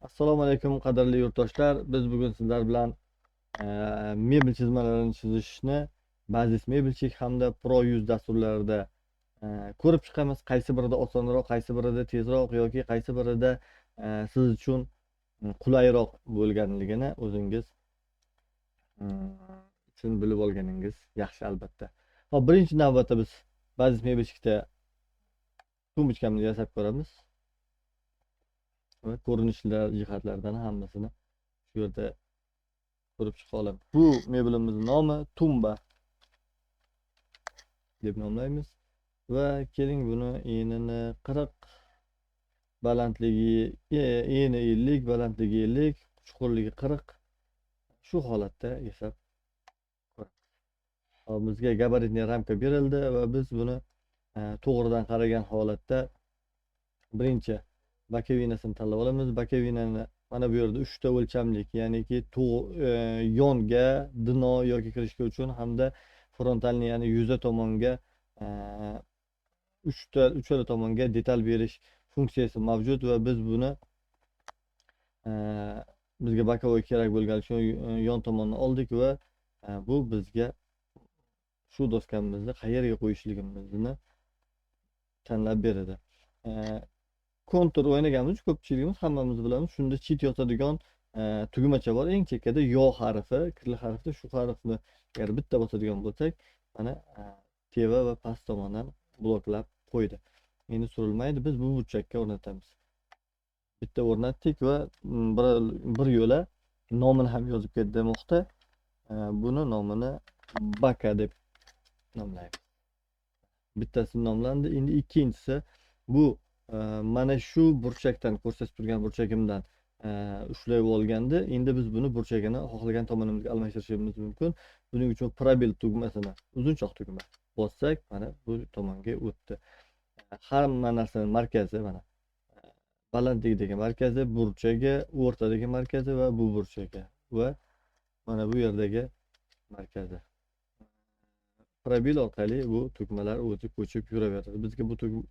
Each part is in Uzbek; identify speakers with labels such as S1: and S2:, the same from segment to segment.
S1: Assalomu alaykum, qadrli yurtdoshlar. Biz bugun sizlar bilan mebel chizmalarini chizishni Bazis Mebelchik hamda Pro 100 dasturlarida ko'rib chiqamiz. Qaysi birida osonroq, qaysi birida tezroq yoki qaysi birida siz uchun qulayroq bo'lganligini o'zingiz uchun bilib olganingiz yaxshi albatta. Xo'p, birinchi navbatda biz Bazis Mebelchikda tumbochkamizni yasab ko'ramiz. Va ko'rinishlar jihatlaridan hammasini shu yerda ko'rib chiqa olamiz. Bu mebelimizning nomi tumba deb nomlaymiz va keling buni enini 40, balandligi eni 50, balandligi 50, chuqurligi 40 shu holatda yasab ko'ramiz. Hop, bizga gabaritli ramka berildi va biz buni to'g'ridan qaragan holatda birinchi bakovinasini tanlab olamiz. Bakovinani mana bu yerda 3 ta o'lchamlik, ya'niki yonga, dino yoki kirishga uchun hamda frontalni, ya'ni yuza tomonga uchala tomonga detal berish funksiyasi mavjud va biz buni bizga боковой kerak bo'lgani uchun yon tomonni oldik va bu bizga shu doskamizni qayerga qo'yishligimizni tanlab beradi. Kontur o'ynaganmiz, ko'pchiligimiz hammamiz bilamiz. Shunda chit yotadigan tugmacha bor. Eng chekkada yo harfi, kirli harfda shu harfni agar bitta bosadigan bo'lsak, mana teva va past tomondan bloklab qo'ydi. Endi surilmaydi. Biz bu burchakka o'rnatamiz. Bitta o'rnatdik va bir yo'la nomini ham yozib ketdi demoqda. Buni nomini baka deb nomlaymiz. Bittasi nomlandi. Endi ikkinchisi bu mana shu burchakdan ko'rsatib turgan burchagimdan ushlab olganda, endi biz buni burchagini xohlagan tomonimizga almashtirishimiz mumkin. Buning uchun probel tugmasini, uzunchoq tugma bossak, mana bu tomonga o'tdi. Hamma narsaning markazi mana balandlikdagi markazi, burchagi, o'rtadagi markazi va bu burchagi va mana bu yerdagi markazi. Probel orqali bu tugmalar o'zi ko'chib yuraveradi. Bizga bu tugma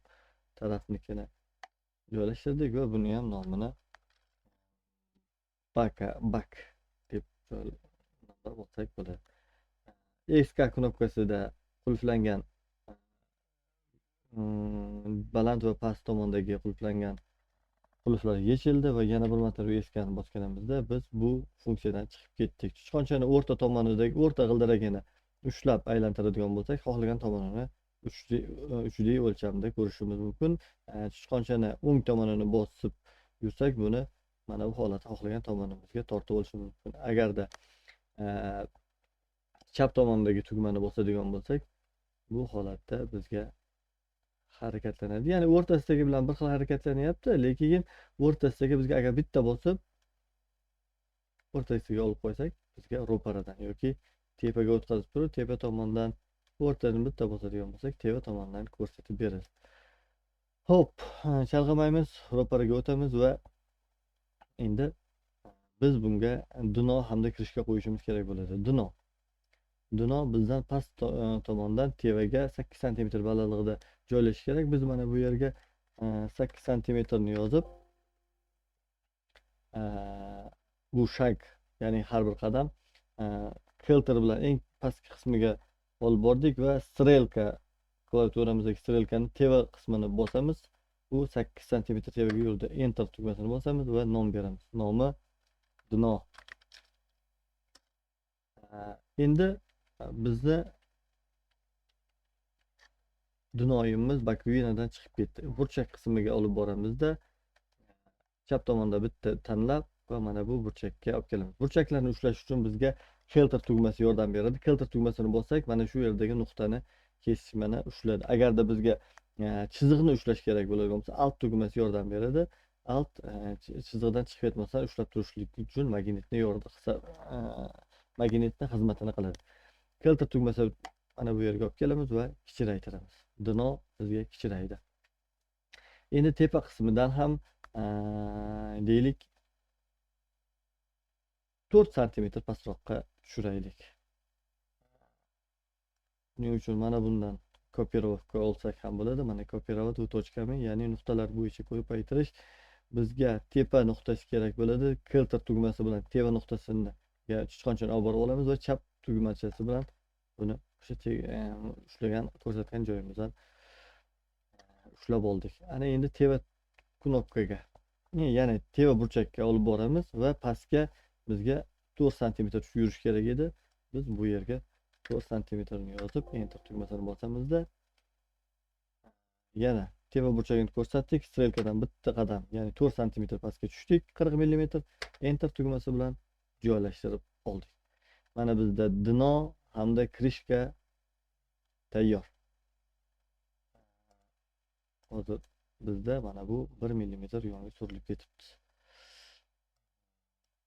S1: tarafnikini joylashtirdik va buni ham nomini baka, bak deb nomlab olsak bo'ladi. SK knopkasida qulflangan baland va past tomondagi qulflangan qulflar yechildi va yana bir marta SKni bosganimizda biz bu funksiyadan chiqib ketdik. Sichqonchani o'rta tomonidagi o'rta g'ildiragini ushlab aylantiradigan bo'lsak, xohlagan tomonini 3D o'lchamda ko'rishimiz mumkin. Sichqonchani o'ng tomonini bosib yursak, buni mana bu holatda xohlagan tomonimizga tortib olishimiz mumkin. Agarda chap tomondagi tugmani bosadigan bo'lsak, bu holatda bizga harakatlanadi. Ya'ni o'rtasidagi bilan bir xil harakatlanyapti, lekin o'rtasidagi bizga agar bitta bosib o'rtasiga olib qo'ysak, bizga ro'paradan yoki tepaga o'tkazib turib, tepa tomondan o'rtadan bitta bosadigan bo'lsak, tepa tomondan ko'rsatib beradi. Xo'p, chalg'imaymiz, ro'paraga o'tamiz va endi biz bunga dino hamda kirishga qo'yishimiz kerak bo'ladi. Dino. Dino bizdan past tomondan tevaga 8 santimetr balandligida joylashishi kerak. Biz mana bu yerga 8 santimetrni yozib, bu shag, ya'ni har bir qadam kelter bilan eng pastki qismiga olib bordik va strelka, klaviaturamizdagi strelkani teva qismini bosamiz. U 8 santimetr tevaga yurdi. Enter tugmasini bosamiz va nom beramiz. Nomi dino. Endi bizni dinoyimiz bakovinadan chiqib ketdi. Burchak qismiga olib boramizda chap tomonda bitta tanlab va mana bu burchakka olib kelamiz. Burchaklarni ushlash uchun bizga filtr tugmasi yordam beradi. Filtr tugmasini bossak, mana shu yerdagi nuqtani kesishmani ushladi. Agarda bizga chiziqni ushlash kerak bo'ladigan bo'lsa, alt tugmasi yordam beradi. Alt chiziqdan chiqib ketmasdan ushlab turishlik uchun magnitni magnitni xizmatini qiladi. Filtr tugmasi mana bu yerga olib kelamiz va kichraytiramiz. Dino bizga kichraydi. Endi tepa qismidan ham deylik 4 santimetr pastroqqa tushiraylik. Buning uchun mana bundan kopirovka olsak ham bo'ladi. Mana kopirovat bu tochkami, ya'ni nuqtalar bo'yicha ko'paytirish. Bizga tepa nuqtasi kerak bo'ladi. Kelter tugmasi bilan tepa nuqtasini sichqonchani olib borib olamiz va chap tugmachasi bilan buni o'sha ushlagan ko'rsatgan joyimizdan ushlab oldik. Ana endi tepa knopkaga, ya'ni tepa burchakka olib boramiz va pastga bizga 4 santimetr tushib yurish kerak edi. Biz bu yerga 4 santimetrni yozib enter tugmasini bosamizda yana tepa burchagini ko'rsatdik. Strelkadan bitta qadam, ya'ni 4 santimetr pastga tushdik, 40 millimetr, enter tugmasi bilan joylashtirib oldik. Mana bizda dno hamda krishka tayyor. Hozir bizda mana bu 1 millimetr yonga surilib ketibdi.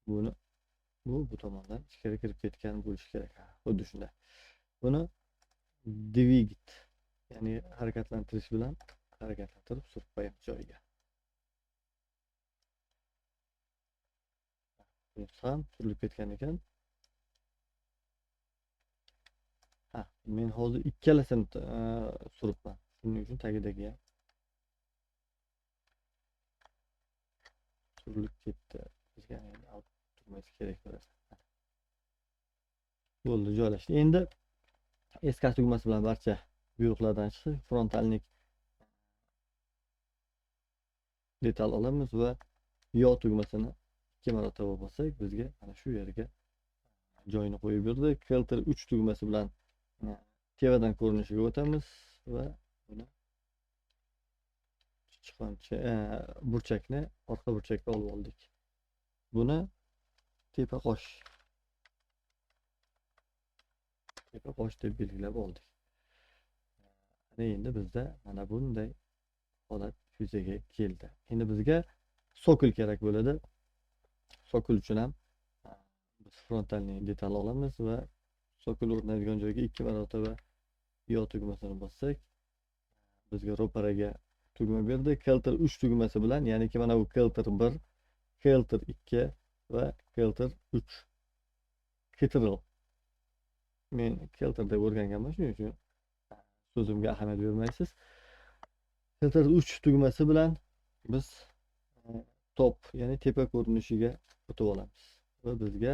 S1: Buni bu tomondan ichkari kirib ketgan bo'lishi kerak. Xuddi shunday. Buni dvigit, ya'ni harakatlantirish bilan harakatlantirib surib qo'yamiz joyiga. Bunisi ham surilib ketgan ekan. Ha, men hozir ikkalasini suribman. Shuning uchun tagidagi ham surilib ketdi. Bizga endi olib turmasi kerak bo'ladi. Bo'ldi, joylashdi. Endi SK tugmasi bilan barcha buyruqlardan chiqib, frontalnik detal olamiz va yo tugmasini 2 marotaba bossak bizga mana shu yerga joyini qo'yib berdi. Kelter 3 tugmasi bilan tevadan ko'rinishiga o'tamiz va buni sichqoncha burchakni orqa burchakka olib oldik. Buni tepa qosh deb belgilab oldik. Ana endi bizda mana bunday holat yuzaga keldi. Endi bizga sokul kerak bo'ladi. Sokul uchun ham biz frontalni detal olamiz va sokul o'rnatadigan joyga 2 marotaba yo tugmasini bossak bizga ro'paraga tugma berdi. Kelter 3 tugmasi bilan, ya'niki mana bu Kelter 1, Kelter 2 va Kelter 3. Ketril. Men Kelter deb o'rganganman, shuning uchun so'zimga ahamiyat bermaysiz. Kelter 3 tugmasi bilan biz top, ya'ni tepa ko'rinishiga o'tib olamiz va bizga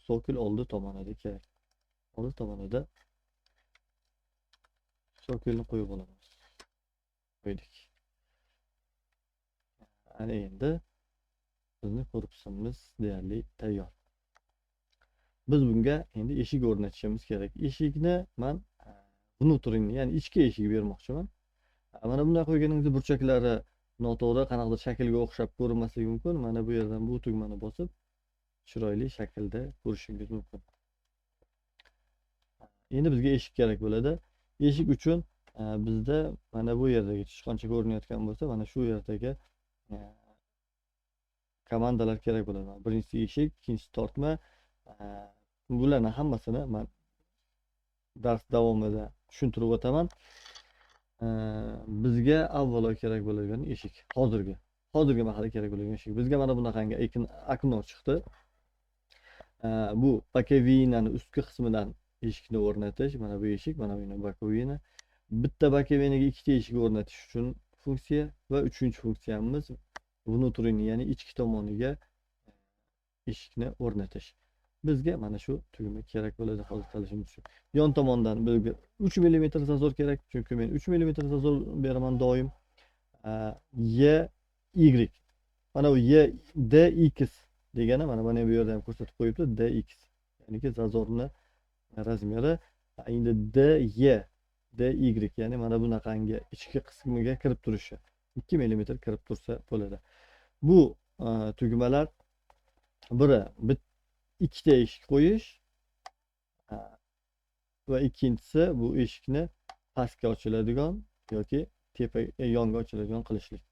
S1: sokul oldi tomonida kerak. Oldi tomonida sokulni qo'yib olamiz. Qo'ydik. Ana endi bizni korpusimiz deyarli tayyor. Biz bunga endi eshik o'rnatishimiz kerak. Eshikni men внутренний, ya'ni ichki eshik bermoqchiman. Mana bunday qo'yganingizda burchaklari noto'g'ri, qanaqadir shaklga o'xshab ko'rinmasligi mumkin. Mana bu yerdan bu tugmani bosib chiroyli shaklda ko'rishingiz mumkin. Endi bizga eshik kerak bo'ladi. Eshik uchun bizda mana bu yerdagi sichqoncha ko'rinayotgan bo'lsa, mana shu yerdagi komandalar kerak bo'ladi. Birinchisi eshik, ikkinchisi tortma. Bularning hammasini men dars davomida tushuntirib o'taman. Bizga avvalo kerak bo'ladigan eshik, hozirgi mahalda kerak bo'ladigan eshik. Bizga mana bunaqangi okno chiqdi. Bu bakovinani ustki qismidan eshikni o'rnatish, mana bu eshik, mana bu bakovina. Bitta bakovinaga ikkita eshik o'rnatish uchun funksiya va uchinchi funksiyamiz внутренний, ya'ni ichki tomoniga eshikni o'rnatish. Bizga mana shu tugma kerak bo'ladi hozir tanlashimiz uchun. Yon tomondan bizga 3 mm zazor kerak, chunki men 3 mm zazor beraman doim. Y, Y. Mana bu Y, D, X degani mana bu yerda ham ko'rsatib qo'yibdi, D, X. Ya'niki zazorni razmeri. Endi D, Y, D, Y, ya'ni mana bunaqangi ichki qismiga kirib turishi. 2 mm kirib tursa bo'ladi. Bu tugmalar biri ikkita eshik qo'yish va ikkinchisi bu eshikni pastga ochiladigan yoki tepa yonga ochiladigan qilishlik.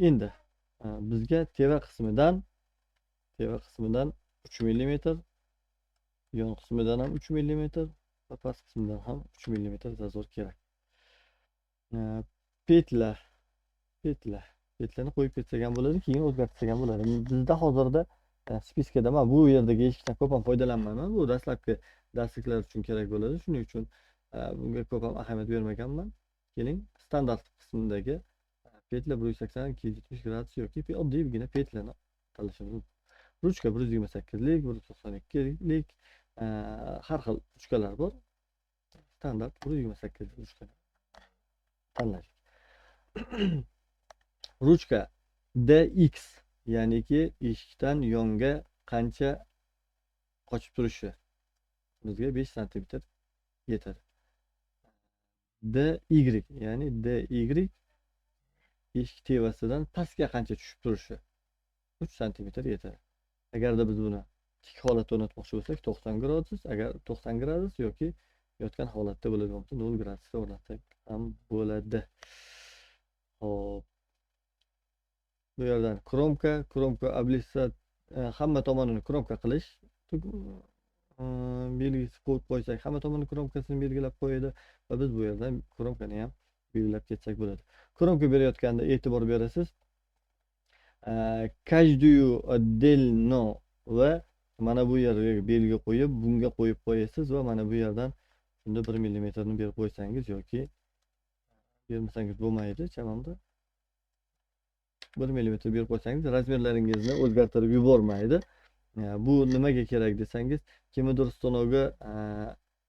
S1: Endi bizga tepa qismidan 3 mm, yon qismidan ham 3 mm va past qismidan ham 3 mm zazor kerak. Petlani qo'yib ketsak ham bo'ladi, keyin o'zgartirsak ham bo'ladi. Bizda hozirda spiskada men bu yerdagi eshikdan ko'p ham foydalanmayman. Bu dastlabki darsliklar uchun kerak bo'ladi. Shuning uchun bunga ko'p ham ahamiyat bermaganman. Keling, standart qismidagi Petla 180, 270 gradus yoki oddiygina petlani tanlashimiz mumkin. Ruchka 128lik, 192lik, har xil ruchkalar bor. Standart 128 ruchkani tanlash. Ruchka DX, ya'niki eshikdan yonga qancha qochib turishi bizga 5 sm yetadi. DY, ya'ni DY eshik tevasidan pastga qancha tushib turishi 3 sm yetadi. Agarda biz buni tik holatda o'rnatmoqchi bo'lsak 90 gradus, agar 90 gradus yoki yotgan holatda bo'ladigan bo'lsa 0 gradusda o'rnatsak ham bo'ladi. Xo'p. Bu yerdan kromka, kromka oblitsat, hamma tomonini kromka qilish belgisi qo'yib qo'ysak, hamma tomonni kromkasini belgilab qo'yadi va biz bu yerdan kromkani ham belgilab ketsak bo'ladi. Kromka berayotganda e'tibor berasiz. Каждую отдельно va mana bu yerga belgi qo'yib, bunga qo'yib qo'yasiz va mana bu yerdan shunda 1 millimetrni berib qo'ysangiz yoki bermasangiz bo'lmaydi, chamamda 1 millimetr berib qo'ysangiz razmerlaringizni o'zgartirib yubormaydi. Bu nimaga kerak desangiz, kimnidir stanogi,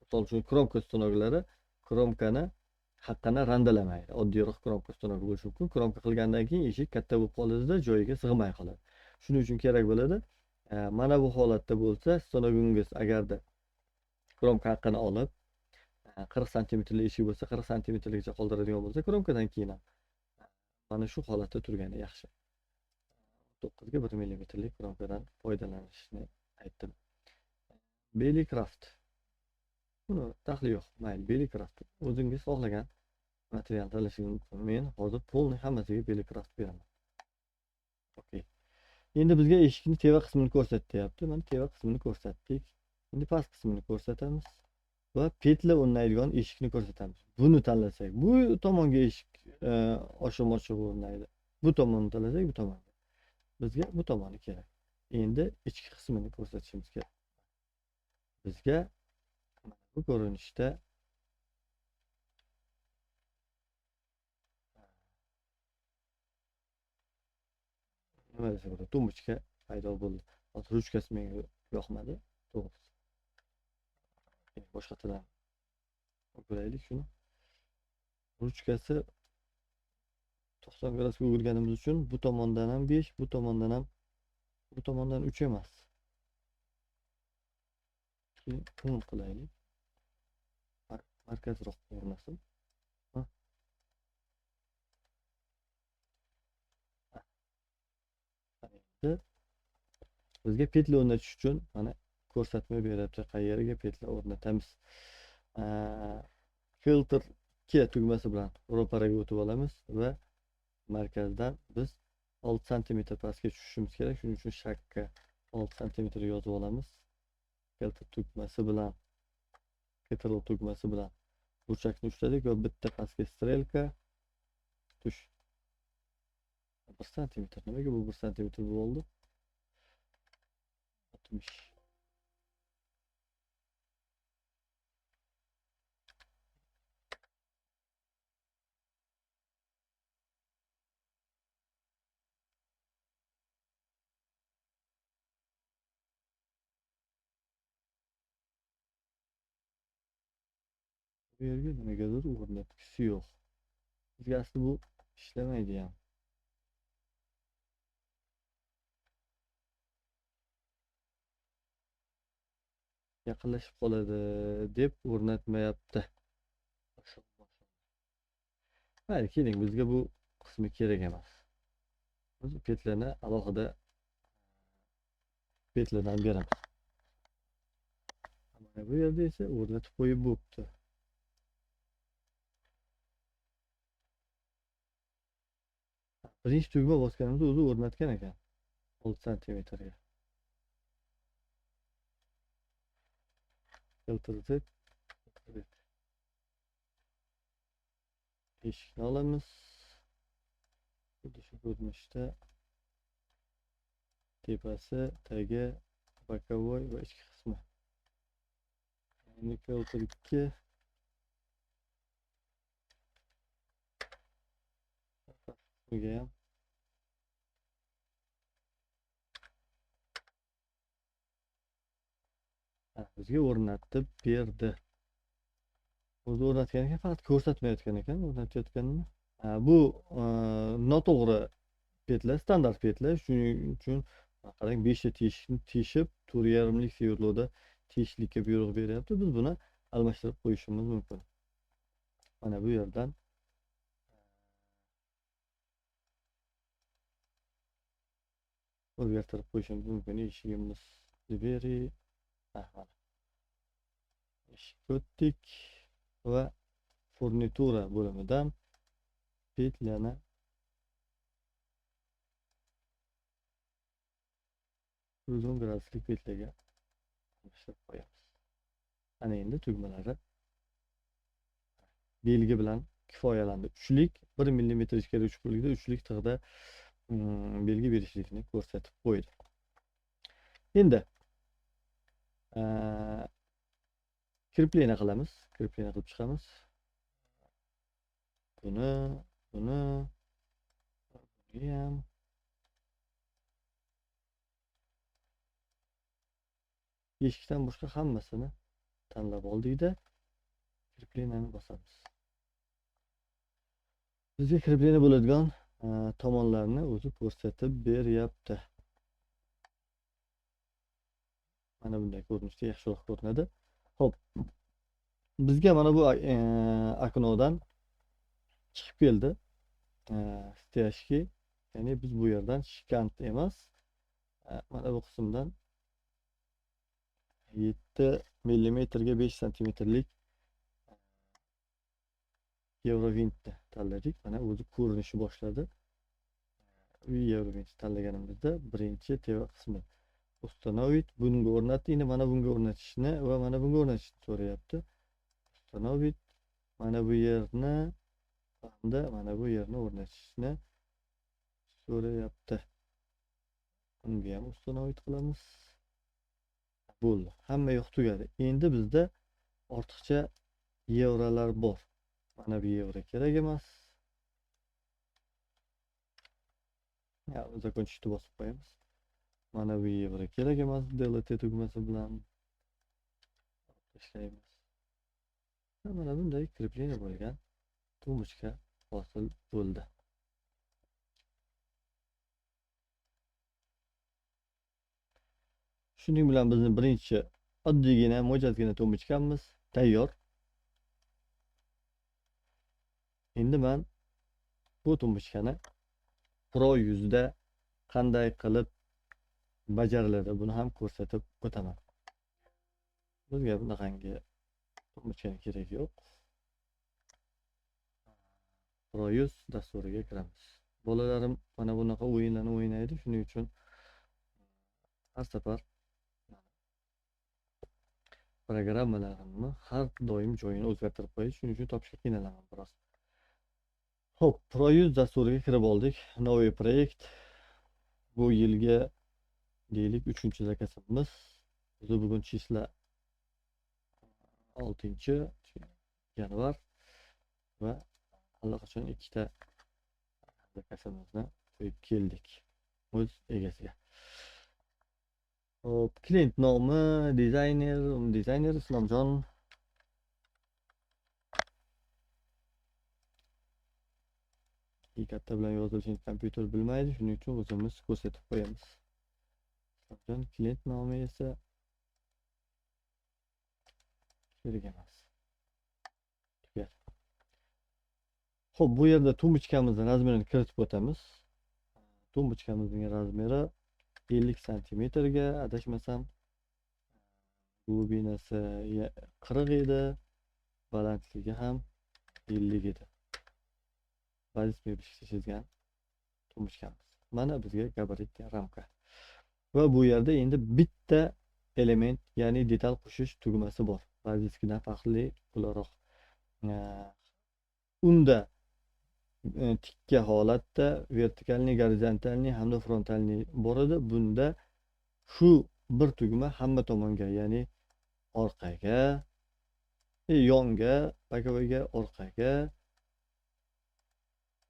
S1: misol uchun kromka stanoglari kromkani haqqini randalamaydi. Oddiyroq kromka stanogi bo'lishi mumkin. Kromka qilgandan keyin eshik katta bo'lib qoladida, joyiga sig'may qoladi. Shuning uchun kerak bo'ladi. Mana bu holatda bo'lsa, stanogingiz agarda kromka haqqini olib 40 santimetrlik eshik bo'lsa, 40 santimetrgacha qoldiradigan bo'lsa, kromkadan keyin ham mana shu holatda turgani yaxshi. 9 ga 1 millimetrlik kromkadan foydalanishni aytdim. Bellycraft. Buni daxli yo'q. Mayli, Bellycraft. O'zingiz xohlagan material tanlashingiz mumkin. Men hozir polni hammasiga Bellycraft beraman. Okey. Endi bizga eshikni teva qismini ko'rsat deyapti. Mana teva qismini ko'rsatdik. Endi past qismini ko'rsatamiz va petla o'rnaydigan eshikni ko'rsatamiz. Buni tanlasak, bu tomonga eshik oshiq-ochiq o'rnaydi. Bu tomonni tanlasak, bu tomonga. Bizga bu tomoni kerak. Endi ichki qismini ko'rsatishimiz kerak. Bizga bu ko'rinishda nima desa bo'ladi, tumbuchka paydo bo'ldi. Hozir ruchkasi menga yoqmadi, to'g'risi. Boshqatdan o'giraylik shuni. Ruchkasi 90 gradusga o'girganimiz uchun bu tomondan ham 5, bu tomondan ham, bu tomondan 3 emas. Keyin 10 qilaylik. Markazroq o'rnasin. Endi bizga petla o'rnatish uchun mana ko'rsatma beryapti, qayerga petla o'rnatamiz. Filtr 2 tugmasi bilan ro'paraga o'tib olamiz va markazdan biz 6 santimetr pastga tushishimiz kerak. Shuning uchun shakka 6 santimetr yozib olamiz. Filtr tugmasi bilan, Ctrl tugmasi bilan burchakni ushladik va bitta pastga strelka tush. 1 santimetr. Nimaga bu 1 santimetr bo'ldi? 60. Bu yerga nimagadir o'rnatgisi yo'q. Bizga asli bu ishlamaydi ham. Yaqinlashib qoladi deb o'rnatmayapti. Mayli, keling, bizga bu qismi kerak emas. Biz petlarni alohida petlardan beramiz. Mana bu yerda esa o'rnatib qo'yib bo'pti. Birinchi tugma bosganimizda o'zi o'rnatgan ekan 6 santimetrga. Filtr Z, eshikni olamiz. Xuddi shu ko'rinishda tepasi, tagi, bokovoy va ichki qismi. Endi filtr 2. Bunga ham bizga o'rnatib berdi. O'zi o'rnatgan ekan, faqat ko'rsatmayotgan ekan o'rnatayotganini. Bu noto'g'ri petla, standart petla. Shuning uchun qarang, 5 ta teshikni teshib, 4,5lik sverloda teshiklikka buyruq beryapti. Biz buni almashtirib qo'yishimiz mumkin. Mana bu yerdan o'zgartirib qo'yishimiz mumkin. Eshigimiz dveri, mana eshikka o'tdik va furnitura bo'limidan petlani 110 graduslik petlaga almashtirib qo'yamiz. Ana endi tugmalari belgi bilan kifoyalandi. 3lik 1 millimetr ichkari chuqurlikda 3lik tig'da belgi berishlikni ko'rsatib qo'ydi. Endi Kripleniya qilamiz. Kripleniya qilib chiqamiz. Buni, buni, buni ham. Eshikdan boshqa hammasini tanlab oldikda krepleniyani bosamiz. Bizga krepleniya bo'ladigan tomonlarni o'zi ko'rsatib beryapti. Mana bunday ko'rinishda yaxshiroq ko'rinadi. Xo'p, bizga mana bu oknodan chiqib keldi. Stяжки, ya'ni biz bu yerdan shkant emas, mana bu qismdan 7 millimetrga 5 santimetrlik Eurovintni tanladik. Mana o'zi ko'rinishi boshladi. U Eurovintni tanlaganimizda birinchi teva qismi Ustanovit bunga o'rnatdi. Endi mana bunga o'rnatishni va mana bunga o'rnatishni so'rayapti. Ustanovit mana bu yerni hamda mana bu yerni o'rnatishni so'rayapti. Unga ham ustanovit qilamiz. Bo'ldi. Hamma yo'q tugadi. Endi bizda ortiqcha yevrolar bor. Mana bu yevro kerak emas. Ya, закончить bosib qo'yamiz. Mana bu yevro kerak emas. Delete tugmasi bilan tashlaymiz. Mana bunday krepleniya bo'lgan tumbuchka hosil bo'ldi. Shuning bilan bizni birinchi oddiygina mo'jazgina tumbuchkamiz tayyor. Endi men bu tumbuchkani Pro 100 da qanday qilib bajariladi buni ham ko'rsatib o'taman. Bizga bunaqangi tumbuchkani keragi yo'q. Pro 100 dasturiga kiramiz. Bolalarim mana bunaqa o'yinlarni o'ynaydi, shuning uchun har safar programmalarimni har doim joyini o'zgartirib qo'yish, shuning uchun topishga qiynalaman biroz. Xo'p, Pro 100 dasturiga kirib oldik. Новый proyekt. Bu yilgi deylik 3-zakazimiz. Biz bugun chisla 6-yanvar va allaqachon ikkita zakazimizni qo'yib keldik o'z egasiga. Hop, klient nomi, dizayner Islomjon. Katta bilan yozilishini kompyuter bilmaydi, shuning uchun o'zimiz ko'rsatib qo'yamiz. Islomjon, klient nomi esa kerak emas. Tugadi. Xo'p, bu yerda tumbuchkamizning razmerini kiritib o'tamiz. Tumbuchkamizning razmeri 50 santimetrga, adashmasam, glubinasi 40 edi, balandligi ham 50 edi. Bazis mebel chizgan tumbuchkamiz. Mana bizga gabarit ramka. Va bu yerda endi bitta element, ya'ni detal qo'shish tugmasi bor. Baziskidan farqli o'laroq. Unda tikka holatda vertikalniy, gorizontalniy hamda frontalniy bor edi. Bunda shu bir tugma hamma tomonga, ya'ni orqaga, yonga, bokovoyga, orqaga,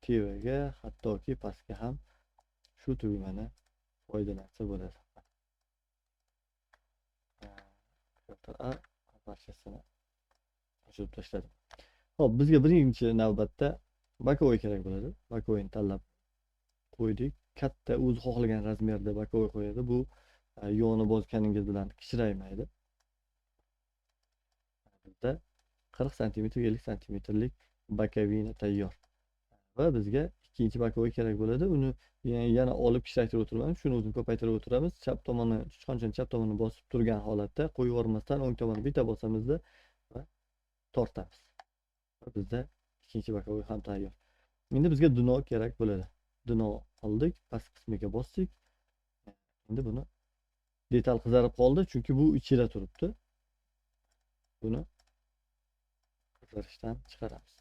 S1: Tevaga, hattoki pastga ham shu tugmani foydalansa bo'ladi. A barchasini o'chirib tashladim. Xo'p, bizga birinchi navbatda боковой kerak bo'ladi. Боковойni tanlab qo'ydik. Katta o'zi xohlagan razmerda боковой qo'yadi. Bu yo'ni bosganingiz bilan kichraymaydi. Bizda 40 cm 50 cmlik боковина tayyor. Va bizga ikkinchi боковой kerak bo'ladi. Uni yana olib kichraytirib o'tirmaymiz, shuni o'zini ko'paytirib o'tiramiz. Chap tomonni, sichqonchani chap tomonini bosib turgan holatda qo'yib yubormasdan o'ng tomonni bitta bosamizda va tortamiz. Va bizda ikkinchi боковой ham tayyor. Endi bizga dno kerak bo'ladi. Dno oldik, past qismiga bosdik. Endi buni detal qizarib qoldi, chunki bu ichida turibdi. Buni qizarishdan chiqaramiz.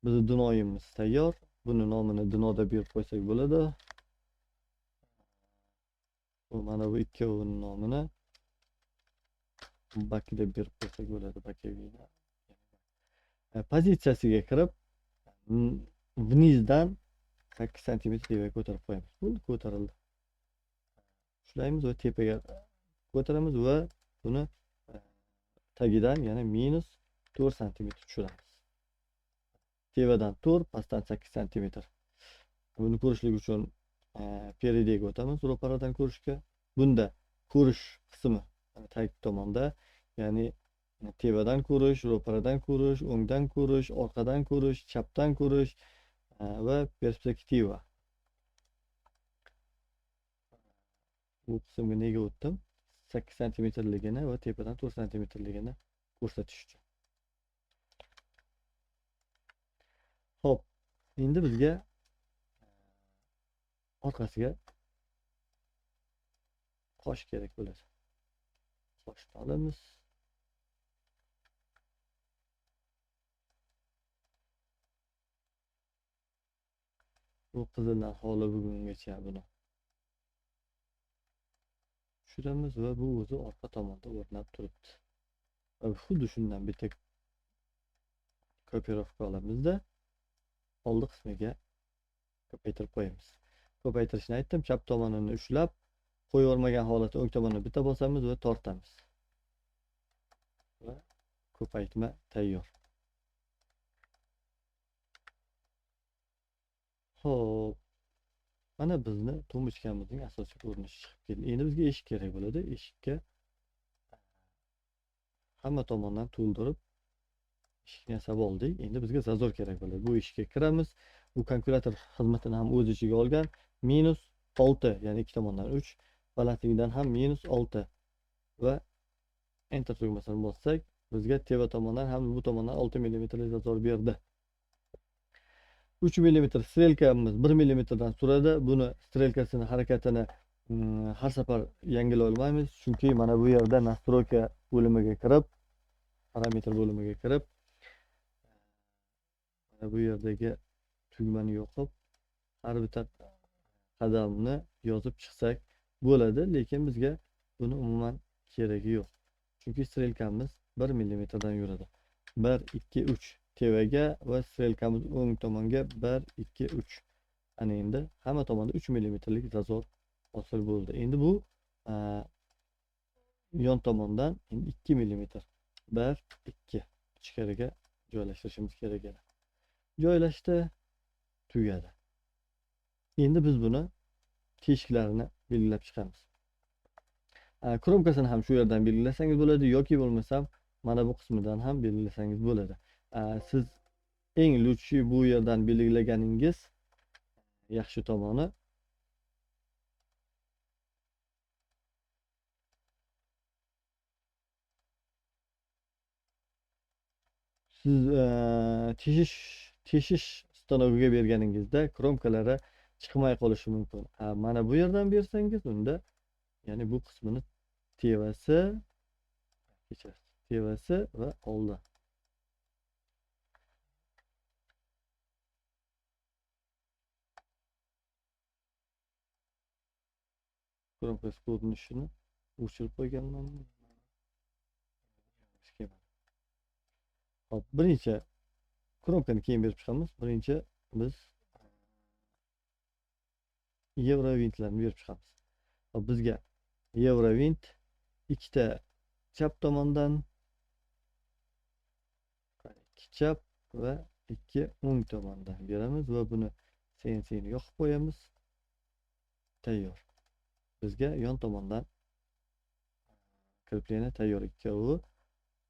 S1: Bizning dnoyimiz tayyor. Buni nomini dno deb berib qo'ysak bo'ladi. Bu mana bu ikkovining nomini baki deb berib qo'ysak bo'ladi, bakavina. Pozitsiyasiga kirib, vnizdan 8 cm tepaga ko'tarib qo'yamiz. Bo'ldi, ko'tarildi. Ushlaymiz va tepaga ko'taramiz va buni tagidan yana -4 cm tushiramiz. Tevadan 4, pastdan 8 cm. Buni ko'rishlik uchun peridiga o'tamiz, ro'paradan ko'rishga. Bunda ko'rish qismi tag tomonda, ya'ni tevadan ko'rish, ro'paradan ko'rish, o'ngdan ko'rish, orqadan ko'rish, chapdan ko'rish va perspektiva. Bu qismga nega o'tdim? 8 cmligini va tepadan 4 cmligini ko'rsatish uchun. Xo'p, endi bizga orqasiga qosh kerak bo'ladi. Qoshni olamiz. Bu qizildan holi bugungacha buni tushiramiz va bu o'zi orqa tomonda o'rnab turibdi. Va xuddi shundan bitta kopirovka olamizda oldi qismiga ko'paytirib qo'yamiz. Ko'paytirishni aytdim, chap tomonini ushlab qo'yib yubormagan holatda o'ng tomonini bitta bosamiz va tortamiz. Va ko'paytma tayyor. Xo'p, mana bizni tumbuchkamizning asosiy ko'rinishi chiqib keldi. Endi bizga eshik kerak bo'ladi. Eshikka hamma tomondan to'ldirib eshikni yasab oldik. Endi bizga zazor kerak bo'ladi. Bu eshikka kiramiz. Bu kalkulyator xizmatini ham o'z ichiga olgan. -6, ya'ni ikki tomondan 3, balandligidan ham -6 va enter tugmasini bossak, bizga tepa tomondan ham bu tomondan 6 mm zazor berdi. 3 mm strelkamiz 1 mm dan suradi. Buni strelkasini harakatini har safar yangilay olmaymiz, chunki mana bu yerda nastroyka bo'limiga kirib, parametr bo'limiga kirib, mana bu yerdagi tugmani yoqib, har bitta qadamni yozib chiqsak bo'ladi, lekin bizga buni umuman keragi yo'q. Chunki strelkamiz 1 mm dan yuradi. 1 2 3 tevaga va strelkamiz o'ng tomonga 1 2 3. Ana endi hamma tomonda 3 mmlik zazor hosil bo'ldi. Endi bu yon tomondan endi 2 mm 1 2 ichkariga joylashtirishimiz kerak edi. Joylashdi, tugadi. Endi biz buni teshiklarini belgilab chiqamiz. Kromkasini ham shu yerdan belgilasangiz bo'ladi yoki bo'lmasam mana bu qismidan ham belgilasangiz bo'ladi. Siz eng luchi bu yerdan belgilaganingiz yaxshi tomoni siz teshish stanoviga berganingizda kromkalari chiqmay qolishi mumkin. Mana bu yerdan bersangiz unda, ya'ni bu qismini tevasi, tevasi va oldi. Kromkasi ko'rinishini o'chirib qo'yganman. Hop, birinchi kromkani keyin berib chiqamiz. Birinchi biz Yevrovintlarni berib chiqamiz. Hop, bizga Yevrovint ikkita chap tomondan, ikki chap va ikki o'ng tomondan beramiz va buni CNC ni yoqib qo'yamiz. Tayyor. Bizga yon tomondan krepleniya tayyor ikkovi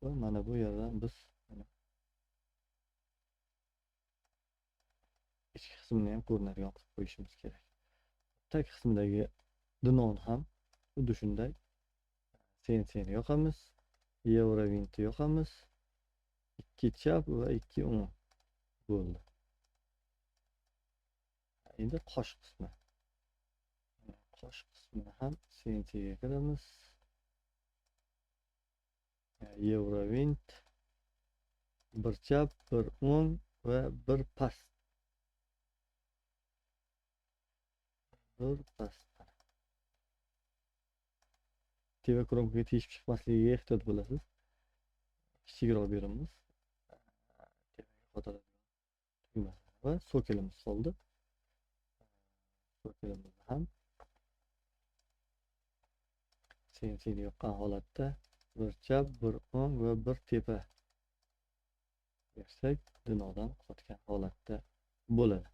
S1: va mana bu yerdan biz ichki qismini ham ko'rinadigan qilib qo'yishimiz kerak. Tag qismidagi dinoni ham xuddi shunday CNC ni yoqamiz, Yevrovintni yoqamiz. 2 chap va 2 o'ng bo'ldi. Endi qosh qismi. Qosh qismini ham CNC ga kiramiz. Yevrovint bir chap, bir o'ng va bir past. Bir past. Teva kromkaga teshib chiqmasligiga ehtiyot bo'lasiz. Kichikroq beramiz. Va sokelimiz qoldi. Sokelimizni ham CNC ni yoqqan holatda bir chap, bir o'ng va bir tepa bersak, dinodan qotgan holatda bo'ladi.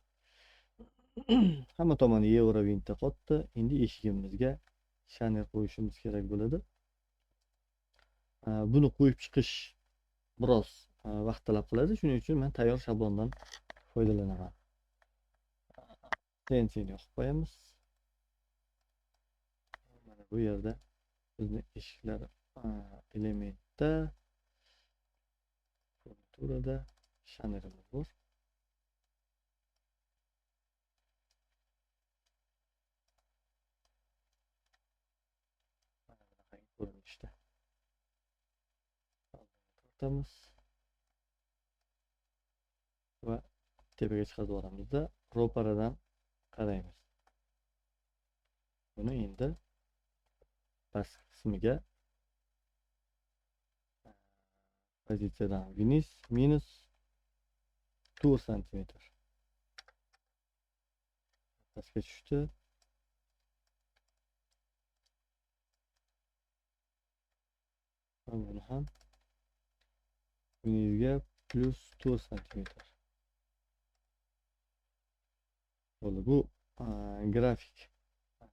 S1: Hamma tomoni Yevrovintda qotdi. Endi eshigimizga shaner qo'yishimiz kerak bo'ladi. Buni qo'yib chiqish biroz vaqt talab qiladi. Shuning uchun men tayyor shablondan foydalanaman. CNC ni yoqib qo'yamiz. Mana bu yerda bizni eshiklar elementda, furniturada shanerimiz bor. Mana bunaqa ko'rinishda. Tortamiz va tepaga chiqarib yuboramizda ro'paradan qaraymiz. Buni endi past qismiga pozitsiyadan vniz minus 4 santimetr pastga tushdi. Va buni ham vnizga plus 4 santimetr bo'ldi. Bu grafik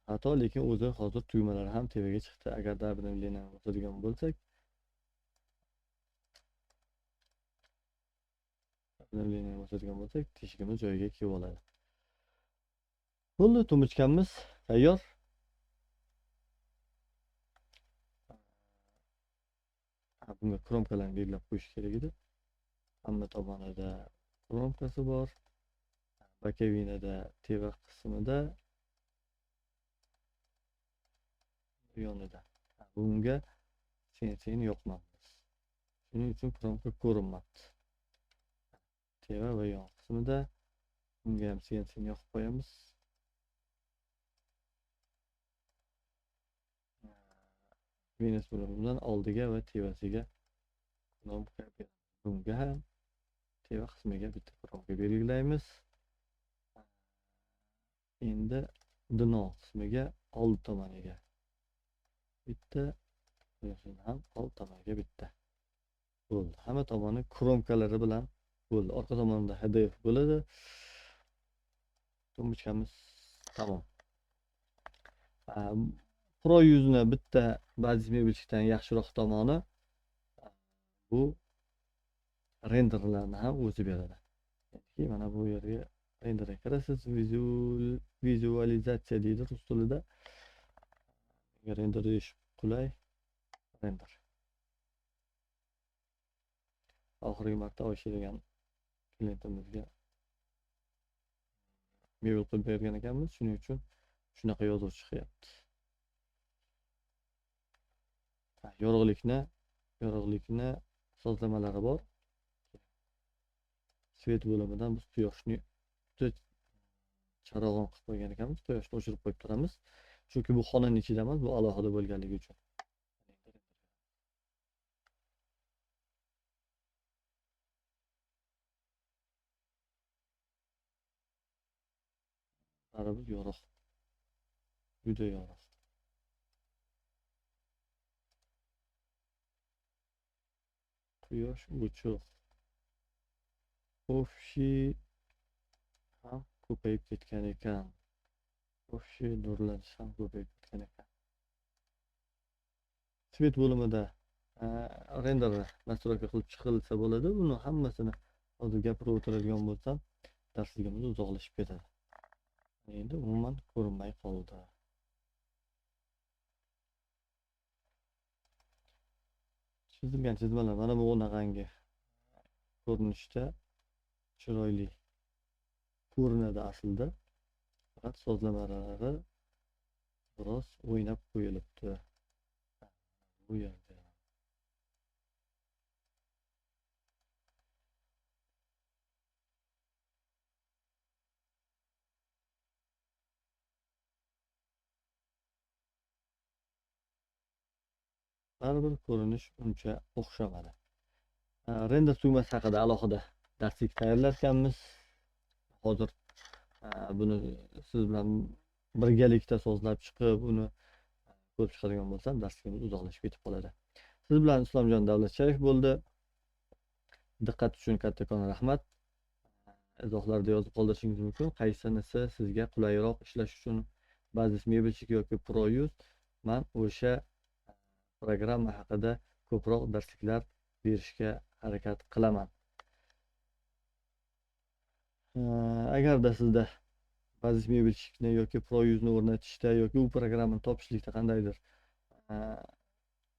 S1: xato, lekin o'zi hozir tugmalari ham tepaga chiqdi. Agar обновление bosadigan bo'lsak, обновление bosadigan bo'lsak, teshigimiz joyiga kelib oladi. Bo'ldi, tumbuchkamiz tayyor. Bunga kromkalarni belgilab qo'yish kerak edi. Hamma tomonida kromkasi bor. Bakovinada teva qismida yonida. Bunga CNC ni yoqmamiz. Shuning uchun kromka ko'rinmabdi. Teva va yon qismida bunga ham CNC ni yoqib qo'yamiz. Venus bo'limidan oldiga va tevasiga kromka beramiz. Bunga ham teva qismiga bitta kromka belgilaymiz. Endi dino qismiga old tomoniga bitta, bunisini ham old tomoniga bitta. Bo'ldi. Hamma tomoni kromkalari bilan bo'ldi. Orqa tomonida HDF bo'ladi. Tumbuchkamiz tamom. Pro yuzini bitta bazis mebelchilikdan yaxshiroq tomoni bu renderlarni ham o'zi beradi. Ya'ni mana bu yerga renderga kirasiz, vizualizatsiya deydi rus tilida. Render deyish qulay. Render. Oxirgi marta Oysha degan klientimizga mebel qilib bergan ekanmiz, shuning uchun shunaqa yozuv chiqyapti. Yorug'likni sozlamalari bor. Svet bo'limidan biz quyoshni charog'on qilib qo'ygan ekanmiz, quyoshni o'chirib qo'yib turamiz. Chunki bu xonaning ichida emas, bu alohida bo'lganligi uchun. Baribir yorug'. Juda yorug'. Quyosh o'chiq. Ofshi ham ko'payib ketgan ekan. Ofshi nurlanish ham ko'payib ketgan ekan. Svet bo'limida render настройка qilib chiqilsa bo'ladi. Buni hammasini hozir gapirib o'tiradigan bo'lsam, darsligimiz uzoqlashib ketadi. Endi umuman ko'rinmay qoldi. Chizilgan chizmalar mana bu bunaqangi ko'rinishda chiroyli ko'rinadi aslida. Faqat sozlamalari biroz o'ynab qo'yilibdi. Bu yerda baribir ko'rinish uncha o'xshamadi. Render tugmasi haqida alohida darslik tayyorlarkanmiz. Hozir buni siz bilan birgalikda sozlab chiqib, uni ko'rib chiqadigan bo'lsam, darsligimiz uzoqlashib ketib qoladi. Siz bilan Islomjon Davlatshayev bo'ldi. Diqqat uchun kattakon rahmat. Izohlarda yozib qoldirishingiz mumkin. Qaysinisi sizga qulayroq ishlash uchun, Bazis Mebelchik yoki Pro 100, men o'sha programma haqida ko'proq darsliklar berishga harakat qilaman. Agarda sizda Bazis Mebelchikni yoki Pro 100 ni o'rnatishda yoki u programmani topishlikda qandaydir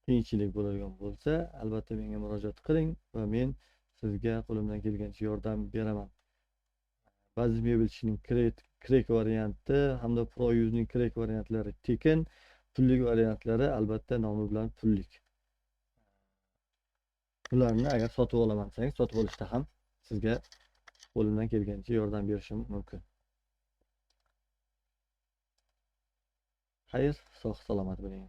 S1: qiyinchilik bo'ladigan bo'lsa, albatta menga murojaat qiling va men sizga qo'limdan kelgancha yordam beraman. Bazis Mebelchikning crack varianti hamda Pro 100 ning crack variantlari tekin, pullik variantlari albatta nomi bilan pullik. Bularni agar sotib olaman desangiz, sotib olishda ham sizga qo'limdan kelgancha yordam berishim mumkin. Xayr, sog' salomat bo'ling.